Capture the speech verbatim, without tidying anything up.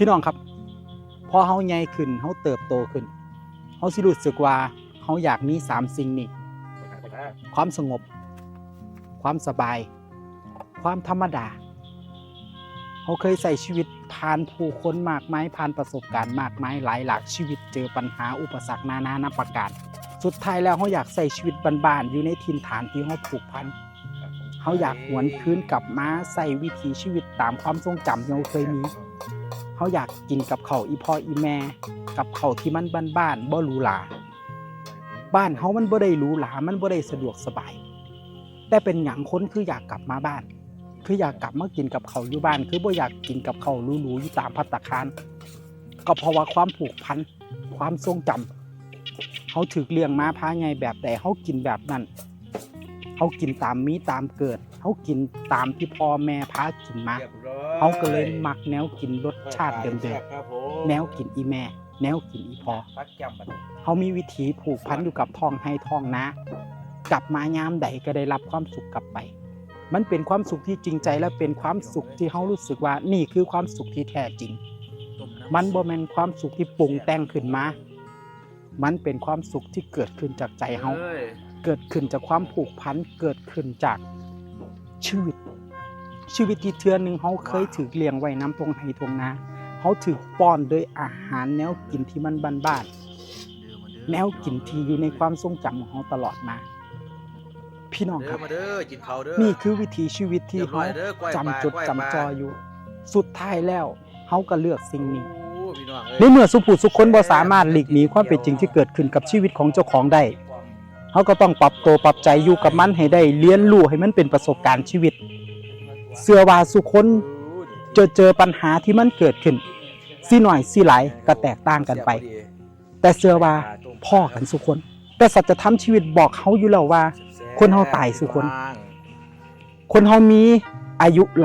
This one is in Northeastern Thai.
พี่น้องครับ พอเฮาใหญ่ขึ้น เฮาเติบโตขึ้น เฮาสิรู้สึกว่าเฮาอยากมีสามสิ่งนี้ ความสงบ ความสบาย ความธรรมดา เฮาเคยใช้ชีวิตผ่านผู้คนมากมาย ผ่านประสบการณ์มากมาย หลายหลากชีวิต เจอปัญหาอุปสรรคนานานับประการ สุดท้ายแล้วเฮาอยากใช้ชีวิตบ้านๆ อยู่ในถิ่นฐานที่เฮาผูกพัน เฮาอยากหวนคืนกลับมาใช้วิถีชีวิตตามความทรงจำที่เฮาเคยมี เฮาอยากกินกับข้าวอีพ่ออีแม่ กับข้าวที่มันบ้านๆ บ่หรูหรา บ้านเฮามันบ่ได้หรูหรา มันบ่ได้สะดวกสบาย แต่เป็นหยังคนคืออยากกลับมาบ้าน คืออยากกลับมากินกับข้าวอยู่บ้าน คือบ่อยากกินกับข้าวหรูๆ อยู่ตามภัตตาคาร ก็เพราะว่าความผูกพัน ความทรงจำ เฮาถูกเลี้ยงมาพาใหญ่แบบใด เฮากินแบบนั้น เฮากินตามมีตามเกิด เฮากินตามที่พ่อแม่พากินมา เฮาก็เลยมักแนวกินรสชาติเดิมๆ แนวกินอีแม่ แนวกินอีพ่อ เฮามีวิถีผูกพันอยู่กับท้องไร่ท้องนา กลับมายามใดก็ได้รับความสุขกลับไป มันเป็นความสุขที่จริงใจและเป็นความสุขที่เฮารู้สึกว่านี่คือความสุขที่แท้จริง มันบ่แม่นความสุขที่ปรุงแต่งขึ้นมา มันเป็นความสุขที่เกิดขึ้นจากใจเฮา เกิดขึ้นจากความผูกพัน เกิดขึ้นจากชีวิต ชีวิตที่เทื่อหนึ่งเฮาเคยถูกเลี้ยงไว้นำท้องไร่ท้องนา เฮาถูกป้อนโดยอาหารแนวกินที่มันบ้านๆ แนวกินที่อยู่ในความทรงจำของเฮาตลอดมา พี่น้องครับ มาเด้อกินข้าวเด้อ นี่คือวิถีชีวิตที่เฮาจำจดจำจ่ออยู่ สุดท้ายแล้วเฮาก็เลือกสิ่งนี้ ในเมื่อสุผู้สุคนบ่สามารถหลีกหนีความเป็นจริงที่เกิดขึ้นกับชีวิตของเจ้าของได้ เฮาก็ต้องปรับตัวปรับใจอยู่กับมันให้ได้ เรียนรู้ให้มันเป็นประสบการณ์ชีวิต เชื่อว่าสุคนจะเจอปัญหาที่มันเกิดขึ้น สิน้อยสิหลายก็แตกต่างกันไป แต่เชื่อว่าพ้อกันสุคน แต่สัจธรรมชีวิตบอกเฮาอยู่แล้วว่า คนเฮาตายสุคน คนเฮามีอายุหล